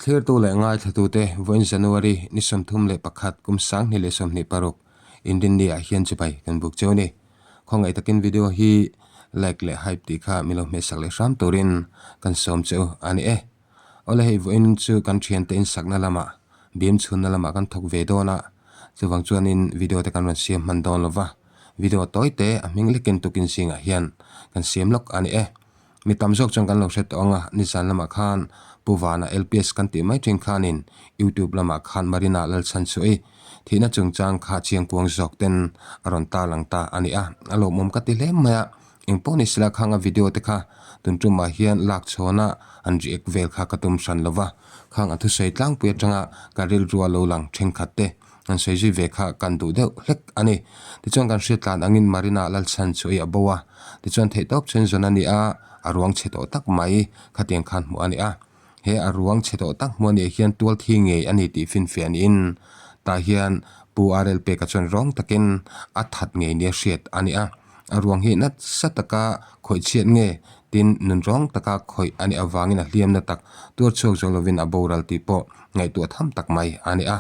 Thlirtu leh ngaithlatute vawiin January ni 31 kum 2026 Inrinni ah hian chibai kan buk cheu a ni. Khawngaih takin video hi like leh hype tih kha min lo hmehsak leh hram turin kan sawm cheu a ni e. Awle hei vawiin chu kan thiante insakna lamah bim chhunna lamah kan thawk ve dawn a, chuvang chuanin video te kan rawn siam hman dawn lo va, video tawi te a hming lekin tukin zingah hian kan siam lawk a ni e. Mi tam zawk chuan kan lo hre tawh ang a, nizan lamah khan Pu Vana LPS kan tih mai thin khanin YouTube lamah khan Marina Lalchhanchhuahi thihna chungchang kha chiangkuang zawk ten a rawn tarlang ta a ni a, a lawmawm ka ti hle mai a, engpawh ni sela khanga video te kha tun tumah hian lak chhawna an react vel kha ka tum hran lo va, khang a thusawi tlangpui atanga ka rilrua lo lang thenkhat te An sawi zui ve kha kan duh deuh hlek a ni. Tichuan kan hriat tlan angin Marina Lalchhan chu ei a bo a, tichuan theihtawp chhen zawn a ni a, a ruang chhe tawh tak mai khatiang khan hmuh a ni a. He a ruang chhe tawh tak hmuh a nih hian tual thi ngei a ni tih finfiah niin tah hian Pu RL Peka chuan rawng takin a that ngei nia hriat a ni a. A ruang hi nasa taka khawih chhiat nge tin nun rawng taka khawih a nih avangin a hliamna tak tuar chhuak zawk lovin a boral tih pawh ngaihtuah tham tak mai a ni a.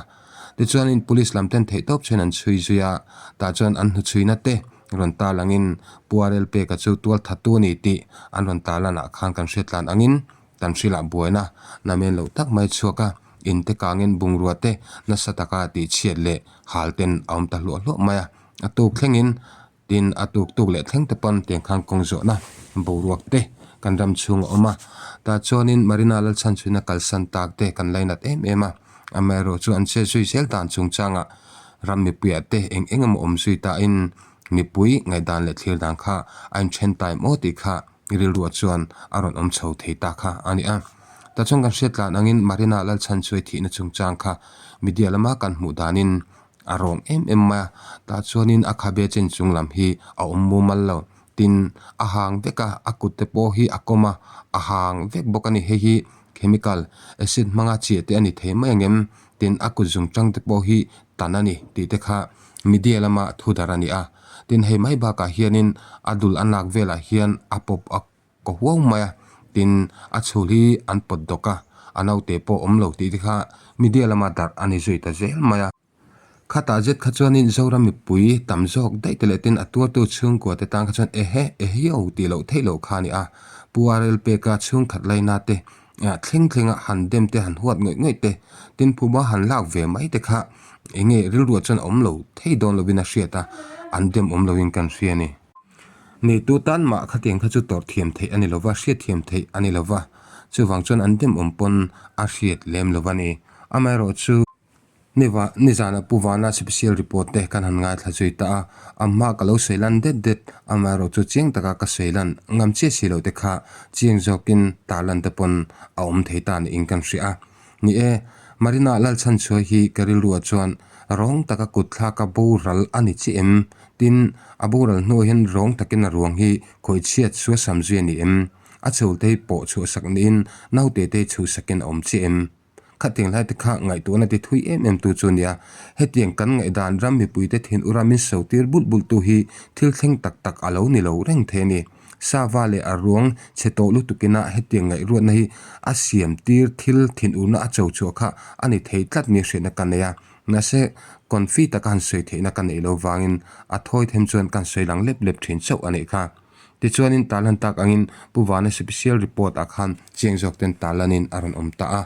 Tichuanin Police lam ten theihtawp chuan an chhui zui a, tah chuan an hnuchhuina te rawn tar langin Pu RL Peka chu tual thattu a ni tih an rawn tar lanah khan kan hriat tlan angin kan hrilh ah buaina namen loh tak mai chhuak a, in te kangin bungrua te nasa taka tihchhiat leh hal ten a awm ta hluah hluah mai a, a tuk thlengin Tin, a tuk tuk leh thleng te pawn tiang khan kawng zawhna boruak te kan ram chhung a awm a. Tah chuanin Marina Lalchhanchhuina kalsan tak te kan lainat em em a. Amaherawh chu an che zui zel dan chungchangah ram mipuiah te eng eng emaw awm zui tain mipui ngaihdan leh thlir dan kha a inthen ta em aw tih kha rilruah chuan a rawn awm chho thei ta kha a ni a. Tah chuan kan hriat tlan angin Marina Lalchhanchhuai thihna chungchang kha media lama kan hmuh danin A rawng em em mai a, tah chuanin a khabe chen chung lam hi a awm mumal lo. Tin, a hang vek a, a kut te pawh hi a kawm a, a hang vek bawk a ni. Hei hi chemical acid hmanga chiah te a ni thei mai ang em? Tin, a kut zung tang te pawh hi tan a ni tih te kha media lama thu darh a ni a. Tin, hei mai bakah hianin a dul a nak velah hian a pawp a Ka huau mai a, tin a chhul hi an pawt dawk a, a naute pawh awm lo tih te kha media lama darh a ni zui ta zel mai a. Khatah zet kha chuanin Zoram mipui tam zawk daih te leh tin a tuartu chhungkua te tan kha chuan ehe ehio tih loh theih loh kha a ni a, Pu RL Peka chhungkhat laina te thleng thlenga han dem te han huat ngawih ngawih te tin phuba han lak ve mai te kha enge rilruah chuan a awm lo thei dawn lovin a hriat a, an dem awm lovin kan hria a ni. Neitu tan mah khatiang kha chu tawrh thiam theih a ni lova, hriat thiam theih a ni lova, chuvang chuan an dem awm pawn a hriat lem lova ni. Amaherawh chu niva nizana Pu Vana special report te kan han ngaithla zui ta a, a hma ka lo sawi lan det det, amaherawh chu chiang taka ka sawi lan ngam chiah si loh te kha chiang zawkin tarlan te pawn a awm thei ta niin kan hria a. Ni e, Marina Lalchhanchhuai hi ka rilruah chuan rawng taka kut thlaka boral a ni chiah em? Tin, a boral hnuah hian rawng takin a ruang hi khawih chhiat suasam zui a ni em? A chhul te hi pawh chhuahsak niin naute te hi chhuhsakin a awm chiah em? Khatiang lai te kha ngaihtuahna ti thui em em tu chu a nia. Hetiang kan ngaihdan ram mipuite thin ura min sotir bulh bulh tu hi thil thleng tak tak a lo ni lo reng thei a ni. Sava leh a ruang chhe tawh lutuk ina hetiang ngaihruatna hi a siam tir thil thinurna a cho chhuah kha a ni thei tlat nia hriatna ka nei a. Mahse, confi taka han sawi theihna ka neih lo vangin a thawi them chuan kan sawi lang lep lep thin chauh a nih kha. Tichuanin tarlan tak angin Pu Vana Special Report ah khan chiang zawk ten tarlanin a rawn awm ta a.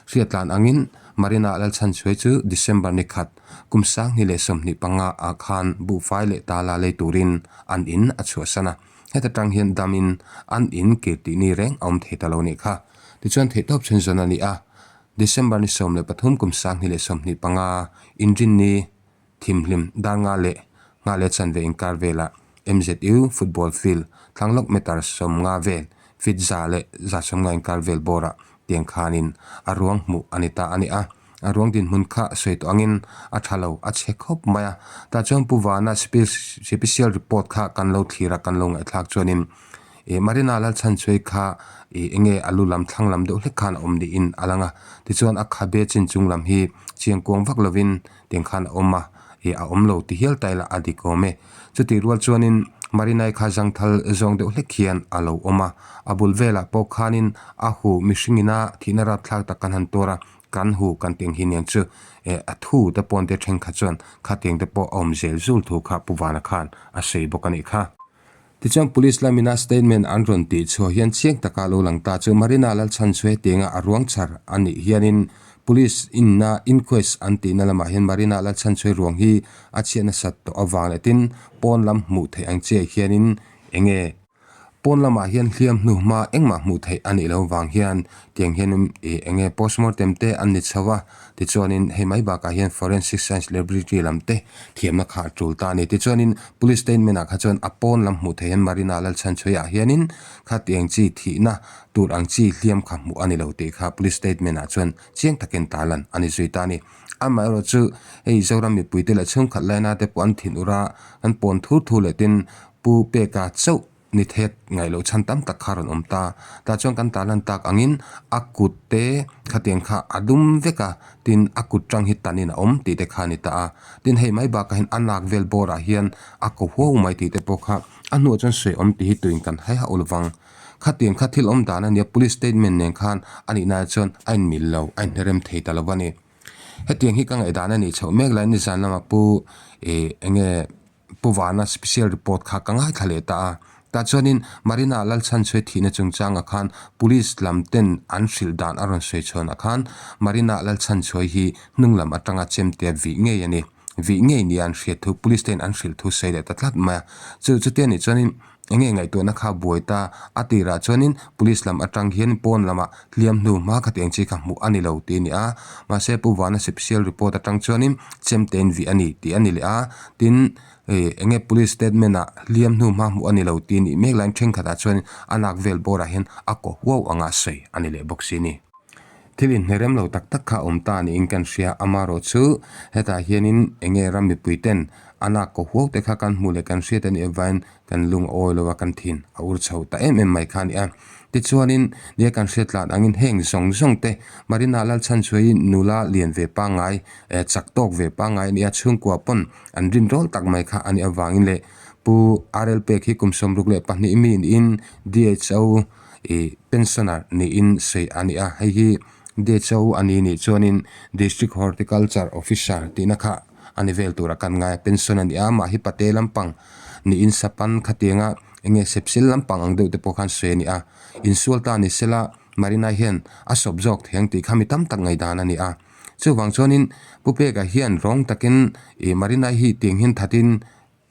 Hriatlan angin Marina Lalchhanchhuai chu December ni khat kum 2025 ah khan buhfai leh tala lei turin an in a chhuahsan a. Heta tang hian damin an in kir tih ni reng a awm thei ta lo nih kha. Tichuan theihtawp chhun zawn a ni a, December ni 13 kum 2025 Inrinni thimhlim dar nga leh nga leh chanve inkar velah MZU football field thlang lawk meter 50 vel feet 150 inkar vel bawrah tiang khanin a ruang hmuh a ni ta a ni a. A ruang dinhmun kha sawi tawh angin a tha lo, a chhe khawp mai a. Tah chuan Pu Vana special report kha kan lo thlir a, kan lo ngaihthlak chuanin ih Marina Lalchhanchhuai kha ih enge a lu lam thlang lam deuh hlek khan a awm niin a lang a. Tichuan a khabe chin chung lam hi chiangkuang vak lovin tiang khan a awm a. ih a awm lo ti hial ta ila a dik awm e. Chutih rual chuanin Marinai kha zangthal zawng deuh hlek hian a lo awm a, a bul velah pawh khanin a hu mihring ina thihna rapthlak tak kan han tuar a, kan hu kan tih ang hi nen chu eh a thu te pawn te thenkhat chuan khatiang te pawh a awm zel zul thu kha Pu Vana khan a sawi bawk a nih kha. Tichuan Police lamina statement an rawn tih chhuah hian chiang taka lo lang ta chu Marina Lalchhanchhuai tianga a ruang chhar a nih hianin Police inna inquest an tihna lamah hian Marina Lalchhanchhuai ruang hi a chhiat nasat tawh avang leh tin pawn lam hmuh theih ang chiah hianin enge pawn lamah hian hliam hnu hma engmah hmuh theih a nih loh vang hian tiang hianin ih enge postmortem te an ni chho a tichuanin hei mai bakah hian forensic science laboratory lam te thiamna kha a tul ta a ni. Tichuanin police statement ah kha chuan a pawn lam hmuh theih hian Marina Lalchhanchhuiah hianin khatiang chi thihna tur ang chi hliam kha hmuh a ni lo tih kha police statement ah chuan chiang takin tarlan a ni zui ta a ni. Amaherawh chu hei Zoram mipuite leh chhungkhat laina te pawh an thin ur a, an pawn thur thur leh tin Pu Peka chauh ni thet ngaih loh chhan tam tak kha rawn awm ta. Tah chuan kan tarlan tak angin a kut te khatiang kha a dum vek a, tin a kut tang hi tanin a awm tih te kha a ni ta a. Tin hei mai bakah hian a nak vel bawrah hian a ko huau mai tih te pawh kha a hnuah chuan sawi awm tih hi tuin kan hai hauh lovang. Khatiang kha thil awm dan a nia, police statement nen khan a nih naah chuan a inmil lo, a inhnerem thei ta lo a ni. Hetiang hi ka ngaihdan a nih chhoh mek laiin nizan lamah pu ih eng nge Pu Vana special report kha ka ngaithla leh ta a. Tah chuanin Marina Lalchhanchhuai thihna chungchangah khan Police lam ten an hrilh dan a rawn sawi chhuanah khan Marina Lalchhanchhuai hi hnung lam atanga chemtea vih ngei a ni. Vih ngei nia an hriat thu Police ten an hrilh thu sawi leh ta tlat mai a. Chu chutia nih chuanin eng nge ngaihtuahna kha buai ta a tirah chuanin Police lam atang hian pawn lamah hliam hnu hma kha tiang chi kha hmuh a ni lo tih a ni a. Mahse Pu Vana special report atang chuanin chemtein vih a ni tih a ni leh a. Tin, ih eng nge police statement ah hliam hnu hma hmuh a ni lo tih a nih mek laiin thenkhatah chuan a lak vel bawrah hian a kaw huau anga sawi a ni leh bawk si a ni. Thil inhnerem lo tak tak kha a awm ta niin kan hria, amaherawh chu hetah hianin eng nge ram mipui ten a lak kaw huau te kha kan hmuh leh kan hriat a nih avangin kan lung a awi lo a, kan thin a ur chho ta em em mai kha a ni a. Tichuanin, nia kan hriat tlan angin heng zawng zawng te Marina Lalchhanchhuai nula lian ve pangngai, eh chak tawk ve pangngai a ni a, chhungkua pawn an rin rawl tak mai kha a nih avangin leh Pu RL Pek hi kum 62 mi niin DHO ih pensioner niin sawi a ni a, hei hi DHO a ni nih chuanin District Horticulture Officer tihna kha a ni vel tura kan ngai a, pension a ni a, mah hi pate lampang niin sapan khatianga eng nge sepsil lampang ang deuh te pawh khan sawi a ni a, insual ta ni sela Marina hian a sawp zawk thei ang tih kha mi tam tak ngaihdan a ni a, chuvang chuanin Pu Peka hian rawng takin ih Marina hi tiang hian thatin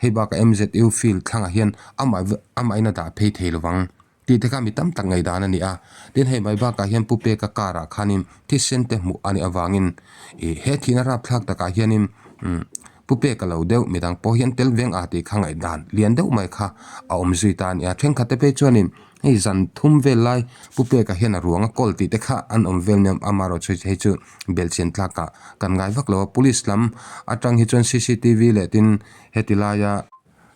hei bakah MZU field thlangah hian amah amahin a dah phei thei lovang. Tih te kha mi tam tak ngaihdan a ni a, tin hei mai bakah hian Pu Peka car ah khanin thisen te hmuh a nih avangin ih he thihna rapthlak takah hianin umm Pu Peka lo deuh midang pawh hian tel veng a tih kha ngaihdan lian deuh mai kha a awm zui ta a ni a, thenkhat te phei chuanin hei zan thum vel lai Pu Peka hian a ruang a kawl tih te kha an awm vel nia amaherawhchu hei chu belhchian tlakah kan ngai vak lo a, police lam atang hi chuan cctv leh tin heti laia.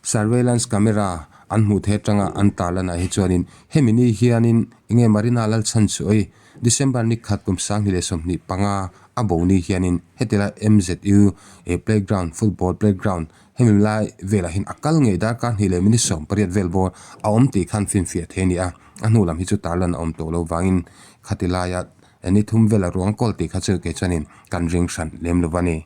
Surveillance camera an hmuh theih atanga an tarlanah hi chuanin hemi ni hianin enge Marina Lalchhanchuai December ni khat kum 2025 a bo ni hianin heti lai MZU playground football playground hemi lai velah hian a kal ngei darkar hnih leh minute 18 vel bawr a awm tih khan finfiah thei a ni a, a hnu lam hi chu tarlan a awm tawh lo vangin khati laia ni thum vela ruang kawl tih kha chu kei chuanin kan ring hran lem lo va ni.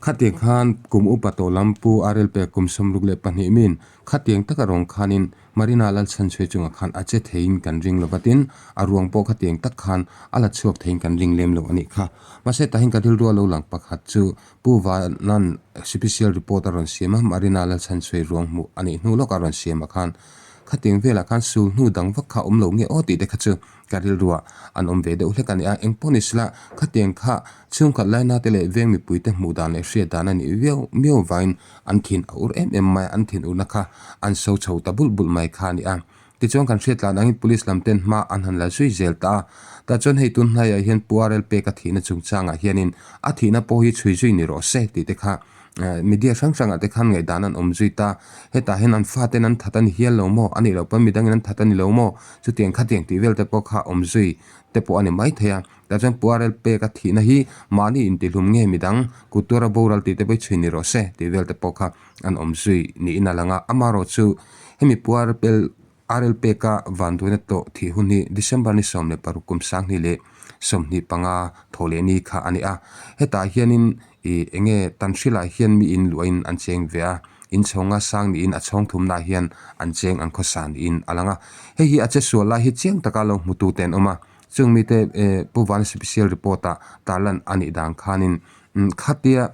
Khatiang khan kum upa tawh lam Pu RL Pek kum 62 min khatiang taka rawng khanin Marina Lalchhanchhuai chungah khan a che theiin kan ring lo va tin, a ruang pawh khatiang tak khan a la chhuak theiin kan ring lem lo a nih kha. Mahse tahin ka rilru a lo lang pakhat chu Pu Vanan Sipisial report a rawn siam a, Marina Lalchhanchhuai ruang hmuh a nih hnu lawk a rawn siam ah khan khatiang velah khan sul hnu dang vak kha awm lo nge aw tih te kha chu Ka rilruah an awm ve deuh hlek a ni a, engpawh ni sela khatiang kha chhungkhat laina te leh veng mipuite hmuh dan leh hriat dan a nih viau miau vangin an thin a ur em em mai a, an thin urna kha an so chho ta bulh bulh mai kha a ni a. Tichuan kan hriat tlan angin Police lam ten hma an han la zui zel ta a, tah chuan hei tun hnaiah hian Pu RL Peka thihna chungchangah hianin a thihna pawh hi chhui zui ni rawh se tih te kha. Media hrang hrangah te khan ngaihdan an awm zui ta. Hetah hian an faten an that a ni hial lo maw? A nih loh pawn midangin an that a ni lo maw? Chutiang khatiang tih vel te pawh kha awm zui te pawh a ni maithei a. Tah chuan Pu RL pek a thihna hi mahni intihlum nge midang kut tuara boral tih te pawh i chhui ni rawh se tih vel te pawh kha an awm zui niin a lang a. Amaherawhchu hemi Pu RL RL peka vanduaina tawh thih hun hi December ni 16 kum 2025 thawh leh ni kha a ni a. Hetah hianin ih eng nge Tanhrilah hian mi in luahin an cheng ve a, inchhawnga sang niin a chhawng thumnaah hian an cheng an khawsa niin a lang a. Hei hi a che sual lai hi chiang taka lo hmutute an awm a. Chung mite Pu Van Special Report ah tarlan a nih dan khanin khatia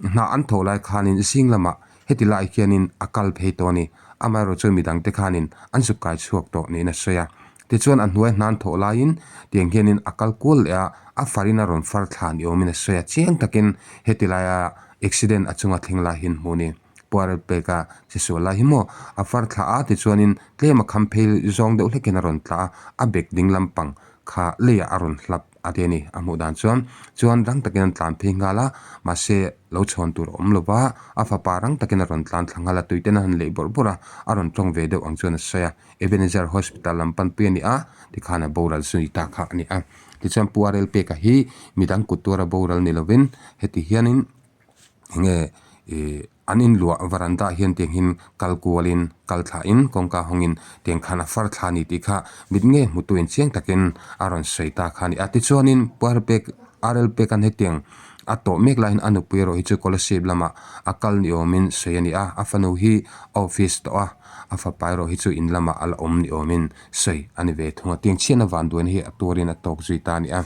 hna an thawh lai khanin zing lamah heti lai hianin a kal phei tawh a ni. Amaherawhchu midang te khanin an zuk kai chhuak tawh niin a sawi a. Tichuan a hnuai hna an thawh laiin tiang hianin a kal kual leh a, a farin a rawn far thla ni awmin a sawi a. Chiang takin heti laia accident a chunga thleng lai hi an hmu a ni. Puarel pek a che sual lai hi maw a far thla a tichuanin tlem a kham phei zawng deuh hlekin a rawn tla a, a bek ding lampang kha leiah a rawn hlap a ti a ni. A hmuh dan chuan chuan rang takin an tlan phei nghal a, mahse lo chhawn tur a awm lo va, a fapa rang takin a rawn tlan thla nghal a, tuiten a han leih bawrh bawrh a, a rawn tawng ve deuh ang chuan a sawi a, Ebenezer Hospital lam panpui a ni a, tikhan a boral zui ta kha a ni a. Tichuan Pu RL Peka hi midang kut tuara boral ni lovin heti hianin enge ih an inluah varanda ah hian tiang hin kal kualin kal thlahin kawngka hawngin tiang khan a far thla a ni tih kha mit nge hmutu in chiang takin a rawn sawi ta kha a ni a. Tichuanin Pu Arpek RL Pekan hetiang a tawh mek laiin a nupui erawh hi chu Kolasib lamah a kal ni awmin sawi a ni a, a fanu hi a office tawh a, a fapa erawh hi chu in lamah a la awm ni awmin sawi a ni ve thung a. Tiang chhiatna vanduaina hi a tuarin a tawk zui ta a ni a.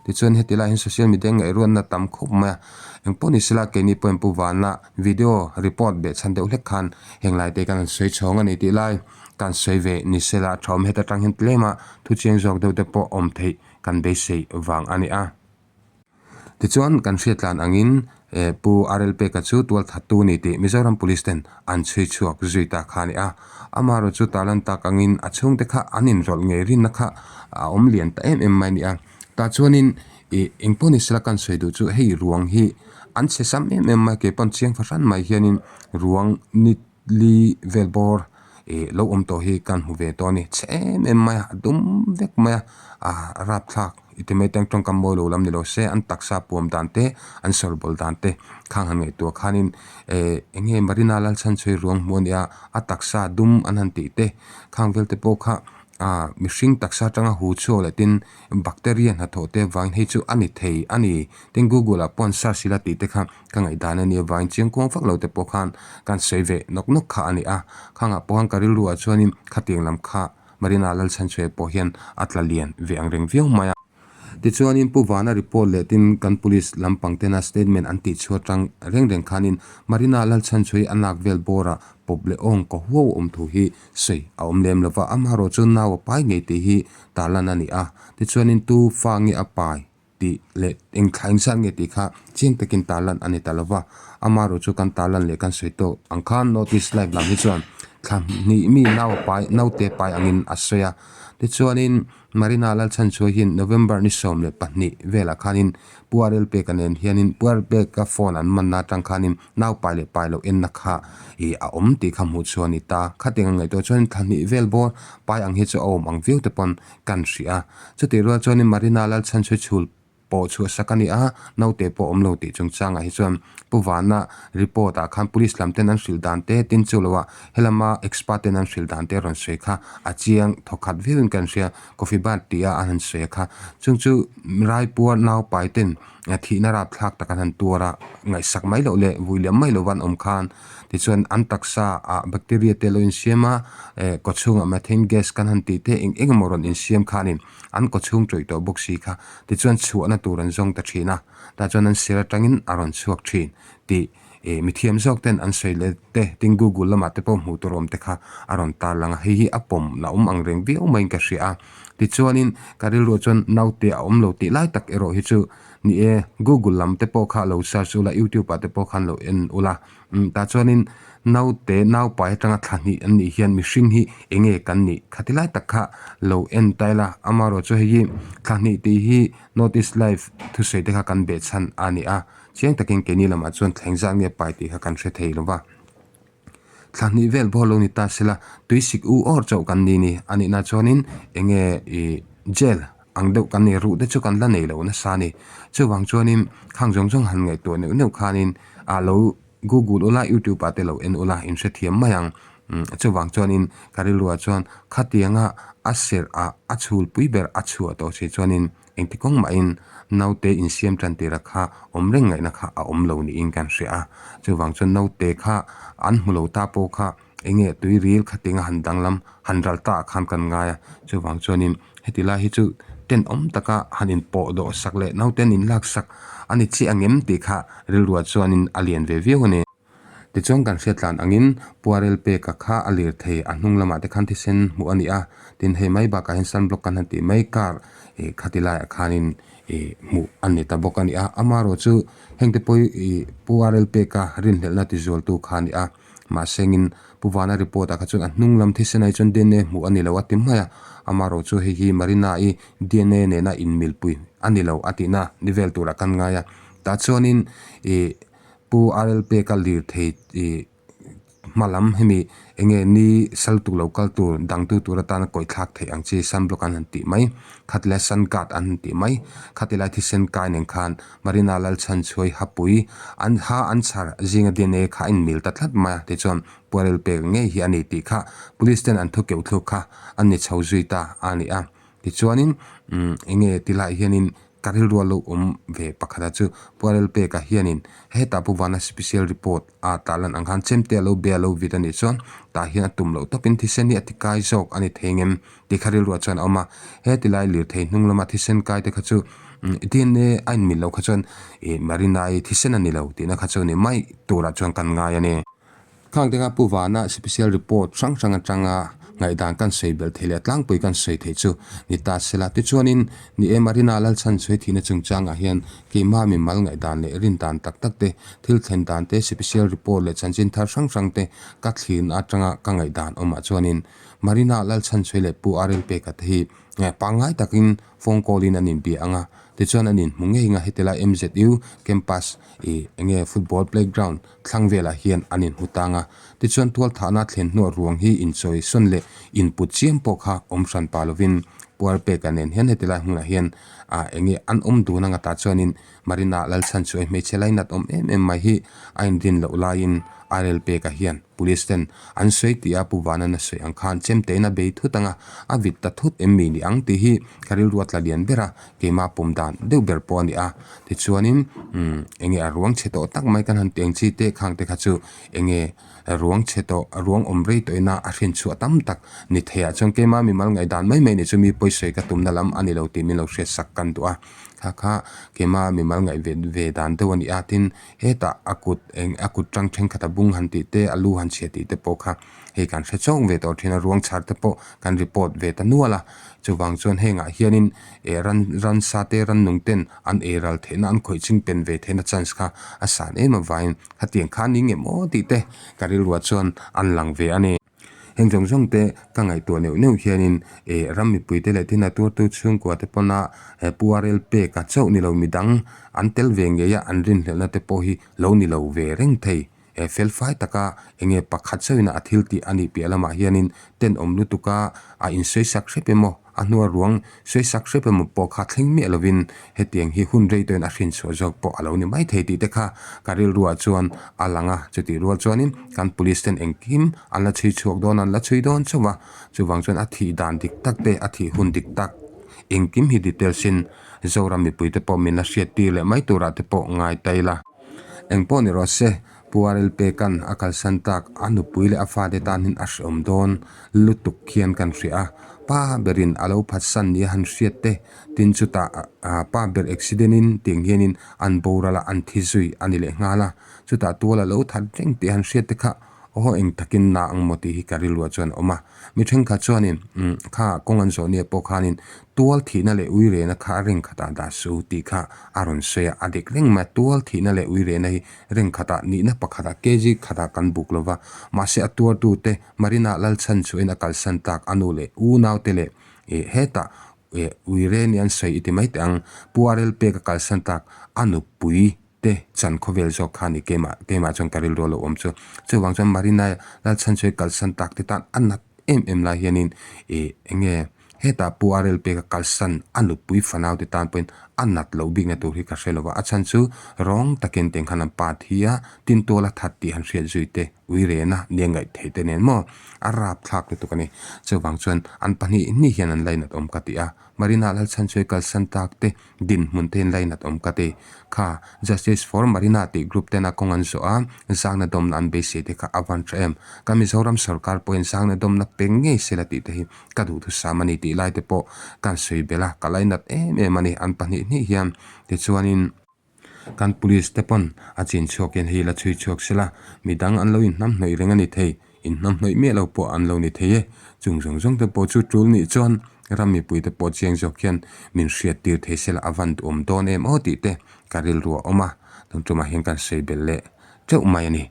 Tichuan heti lai hian social media ngaihruatna tam khawp mai a, engpawh ni sela keini pawhin Pu Vana video report beh chhan deuh hlek khan heng lai te kan han sawi chhawng a ni tih lai kan sawi ve ni sela a tha awm heta tang hian tlema thu chiang zawk deuh te pawh awm theih kan beisei vang a ni a. Tichuan kan hriatlan angin Pu RL Peka chu tualthattu a ni tih Mizoram Police ten an chhui chhuak zui ta kha a ni a. Amaherawh chu tarlan tak angin a chhungte kha an inrawlh ngei rinna kha a awm lian ta em em mai a ni a. Tah chuanin ih engpawh ni sela kan sawi duh chu hei ruang hi an chhe sam em em mai a, keipawn chiang fahran mai hianin ruang ni li vel bawr ih lo awm tawh hi kan hmu ve tawh a ni. Chhe em em mai a, a dum vek mai a, ah rapthlak i ti mai te ang tawngkam mawi lo lam ni lo se an taksa puam dan te an sawrbawl dan te khang han ngaihtuah khanin eh eng nge Marina Lalchhanchhui ruang hmuh a nia a taksa dum an han tih te khang vel te pawh kha ah mihring taksa atanga hu chhuak leh tin bacteria hnathawh te avangin hei chu a ni thei a ni tin google ah pawh an search ila tih te kha ka ngaihdan a nia avangin chiang kuang vak lo te pawh khan kan sawi ve nawk nawk kha a ni a khangah pawh khan ka rilru ah chuanin khatiang lam kha Marina Lalchhanchhuaia pawh hian a tla lian ve ang reng viau mai a. Tichuanin Pu Vana report leh tin kan police lampang tena statement an tih chhuah tang reng reng khanin Marina Lalchhanchhuaii a nak vel bawrah pawp leh awng ka huau awm thu hi sawi a awm lem lova, amaherawh chu nau a pai ngei tih hi tarlan a ni a. Tichuanin tu fa nge a pai tih leh eng thla eng zat nge tih kha chiang takin tarlan a ni ta lova, amaherawh chu kan tarlan leh kan sawi tawk ang khan notice live lam hi chuan thla hnih mi nau a pai naute pai angin a sawi a. Tichuanin Marina Lalchhanchhuai hian November ni 12 velah khanin Pu RL Peka nen hianin Pu RL Peka phone an manna atang khanin nau pai leh pai loh enna kha ih a awm tih kha hmuh chhuah a ni ta. Khatiang ang ngaihtuah chuanin thla hnih vel bawr pai ang hi chu a awm ang viau te pawn kan hria a. Chutih rual chuanin Marina Lalchhanchhui chhul pawh chhuah sak a ni a, naute pawh awm lo tih chungchangah hi chuan Pu Vana report ah khan police lam ten an hrilh dan te tin chu loah helama expert ten an hrilh dan te a rawn sawi kha a chiang thawkhat viauin kan hria. Coffee bar tih a an han sawi a kha chung chu Raipur naupai ten thihna rapthlak tak an han tuar a, ngaihsak mai loh leh vui liam mai lova an awm khan tichuan an taksa ah bacteria te lo insiam a, eh kawchhungah methane gas kan han tih te eng eng emaw rawn insiam khanin an kawchhung tawih tawh bawk si kha tichuan chhuahna tur an zawng ta thin a, tah chuan an sir atangin a rawn chhuak thin tih eh mithiam zawk ten an sawi leh te tin google lamah te pawh hmuh tur awm te kha a rawn tarlang a, hei hi a pawm la awm ang reng viau maiin ka hria a, tichuanin ka rilruah chuan naute a awm lo tih lai tak erawh hi chu ni e google lam te pawh kha lo search ula youtube ah te pawh khan lo en ula umm tah chuanin naute naupai atanga thla hnih an nih hian mihring hi eng nge kan nih khati lai tak kha lo en ta ila amaherawhchu hei hi thla hnih tih hi notice live thusawi te kha kan behchhan a ni a. Chiang takin keini lamah chuan thleng zat nge pai tih kha kan hre thei lo va. Thla hnih vel bawr lo ni ta sela, tui sik u awr chauh kan ni ni. A nihna chuanin enge ih jail ang deuh kan nei ruh te chu kan la nei lo nasa a ni. Chuvang chuanin khang zawng zawng han ngaihtuah neuh neuh khanin ah lo google ula youtube ah te lo en ula in hrethiam mai ang. Umm chuvang chuanin ka rilruah chuan khatianga a serh ah a chhulpui ber a chhuah tawh si chuanin Engti kawng mahin naute insiam tan tira kha awm reng ngaihna kha a awm lo niin kan hria a. Chuvang chuan naute kha an hmu lo ta pawh kha enge tui ril kha tinga han danglam han ral ta ah khan kan ngai a. Chuvang chuanin heti lai hi chu tenawm taka han inpawh dawh sak leh naute an inlak sak a ni chiah ang em tih kha rilruah chuanin a lian ve viau a ni. Tichuan kan hriat tlan angin Puarel peka kha a lir thei, a hnung lamah te khan thisen hmuh a ni a, tin hei mai bakah hian sunblock kan han tih mai car ih khati laiah khanin ih hmuh a ni ta bawk a ni a, amaherawh chu hengte pawh hi ih Puarel peka rinhlelhna tizualtu kha a ni a, mahse engin Pu Vana report ah kha chuan a hnung lam thisen ah hi chuan dna hmuh a ni lo a ti mai a, amaherawh chu hei hi Marina-i dna nena inmilpui a ni lo a tihna ni vel turah kan ngai a, tah chuanin ih. Pu RL Peka lirthei ih hma lam hemi enge ni sal tur lo kal tur dangtu tur atana kawih thlak theih ang chi sunblock an han tih mai khat leh sun guard an han tih mai khati lai thisen kai nen khan Marina Lalchhanchhuai hapui an ha an chhar zinga dna kha a inmil ta tlat mai a tichuan Pu RL Peka ngei hi a ni tih kha police ten an thu keuh thluk kha an ni chho zui ta a ni a tichuanin umm enge ti lai hianin Ka rilru a lo awm ve pakhat a chu Puarel Peka hianin hetah Pu Vana special report a tah lan ang khan chemte a lo be a lo vit a nih chuan tah hian a tum loh tawpin thisen hi a ti kai zawk a ni thei ngem tih kha rilruah chuan a awm a. He ti lai lirthei hnung lama thisen kai te kha chu dna a inmil loh kha chuan ih Marina-i thisen a ni lo tihna kha chu ni mai turah chuan kan ngai a ni. Khang te kha Pu Vana special report hrang hrang atanga ngaihdan kan sawi belh theih leh a tlangpui kan sawi theih chu ni ta se la. Tichuanin ni e Marina Lalchhanchhuai thihna chungchangah hian keimah mimal ngaihdan leh rindan tak tak te, thil thlen dan te, special report leh chanchin thar hrang hrang te ka thlirna atanga ka ngaihdan awmah chuanin Marina Lalchhanchhuai leh Pu RL Peka te hi pangngai takin phone call in an inbia ang a, tichuan an inhmu ngei ang a, heti lai MZU campus ih enge football playground thlang velah hian an inhmu tang a, tichuan tualthahna thlen hnuah ruang hi inchawi sawn leh input chiam pawh kha awm hran pah lovin Puarpeka nen hian heti lai hmunah hian ah enge an awm dun anga tah chuanin Marina Lalchhanchuai hmeichhe lainat awm em em mai hi a inrin loh laiin RL Peka hian Police ten an sawi tih a Pu Vanan a sawi ang khan chemtein a bei thut anga a vit ta thut em mi ni ang tih hi ka rilru a tla lian ber a, keimah pawm dan deuh ber pawh a ni a. Tichuanin umm enge a ruang chhe tawh tak mai kan han teng chi teh khang te kha chu enge ruang chhe tawh ruang awm rei tawh ina a hrin chhuah tam tak ni theiah chuan keimah mimal ngaihdan mai mai ni chu mi pawisawi ka tumna lam a ni lo tih min lo hriat sak kan duh a. Kha kha keimah mimal ngaih ve ve dan deuh a ni a tin hetah a kut eng a kut tang thenkhat a bung han tih te a lu han chhia tih te pawh kha hei kan hre chawng ve tawh thin a ruang chhar te pawh kan report ve ta nual a chuvang chuan hengah hianin eh ran ransa te rannung ten an ei ral theihna an khawih ching pen ve theihna chance kha a san em avangin khatiang kha ni ngem aw tih te ka rilruah chuan an lang ve a ni. Heng zawng zawng te ka ngaihtuah neuh neuh hianin eh ram mipui te leh tin a tuartu chhungkua te pawna eh Pu RL peka chauh ni lo midang an tel ve ngei a an rinhlelhna te pawh hi lo ni lo ve reng thei. He felfai taka enge pakhat chauhin a thil tih a nih piah lamah hianin tenawm lutuka a insawisak hrep emaw, a hnua ruang sawisak hrep emaw pawh kha thleng miah lovin hetiang hi hun rei tawhin a hrinchhuah zawk pawh a lo ni mai thei tih te kha ka rilruah chuan a lang a. Chutih rual chuanin kan police ten engkim an la chhui chhuak dawn a, an la chhui dawn chauh a, chuvang chuan a thih dan dik tak te, a thih hun dik tak engkim hi details in Zoram mipuite pawh min la hriattir leh mai turah te pawh ngai ta ila. Engpawh ni rawh se, Pu RL Pekan a kalsan tak a nupui leh a fate tan hian a hreawm dawn lutuk hian kan hria a, pa berin a lo phatsan nia han hriat te, tin chutah pa ber accident in tiang hianin an boral a an thi zui a ni leh nghal a, chutah tual a lo that reng tih han hriat te kha aw eng takin na ang maw tih hi ka rilruah chuan a awm a. Mi thenkhat chuanin umm kha kawng an zawh nia pawh khanin tual thihna leh uirehna kha a ring khatah dah su tih kha a rawn sawi a, a dik reng mai a, tual thihna leh uirehna hi ring khatah nihna pakhatah kg khatah kan buk lova, mahse a tuartute Marina Lalchhanchhuahin a kalsan tak a nu leh unaute leh ih hetah ih uire ni an sawi i ti mai teh ang, Pu RL pek a kalsan tak a nupui. te chan khawvel zawk kha a ni keimah keimah chuan ka rilru a lo awm chu. Chuvang chuan Marina Lalchhanchhuai kalsan tak te tan a nat em em lai hianin ih eng nge hetah Pu RL peka kalsan a nupui fanau te tan pawhin a nat loh bikna tur hi ka hre lo va, a chhan chu rawng takin teng khan an pa thi a, tin tual a that tih han hriat zui te ui rena nia ngaih theih te nen maw a rapthlak lutuk a ni. Chuvang chuan an pahnih hnih hian an lainat awm ka ti a, Marina Lalchhanchhuai kalsan tak te dinhmun te in lainat awm ka ti. Kha Justice for Marina tih group tena kawng an zawh a, zangna dawmna an beisei te kha a van tha em. Kan Mizoram sorkar pawhin zangna dawmna pe ngei sela tih te hi ka duhthusam a ni tih lai te pawh kan sawi belh a, ka lainat em em a ni an pahnih hnih hian. Tichuanin kan police te pawn a chin chhuak hian hei la chhui chhuak sela, midang an lo inhnamhnawih reng a ni thei. Inhnamhnawih miah lo pawh an lo ni thei e. Chung zawng zawng te pawh chu tul nih chuan ram mipui te pawh chiang zawk hian min hriat tir thei sela a van duhawm dawn em aw tih te ka rilru a awm a, tun tumah hian kan sawi belh leh teuh mai a ni.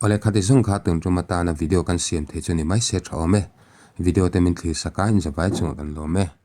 Awle khati zawng kha tun tum atana video kan siam thei chu ni mai se tha awm e. Video te min thlir sak a, inzavai chungah kan lawm e.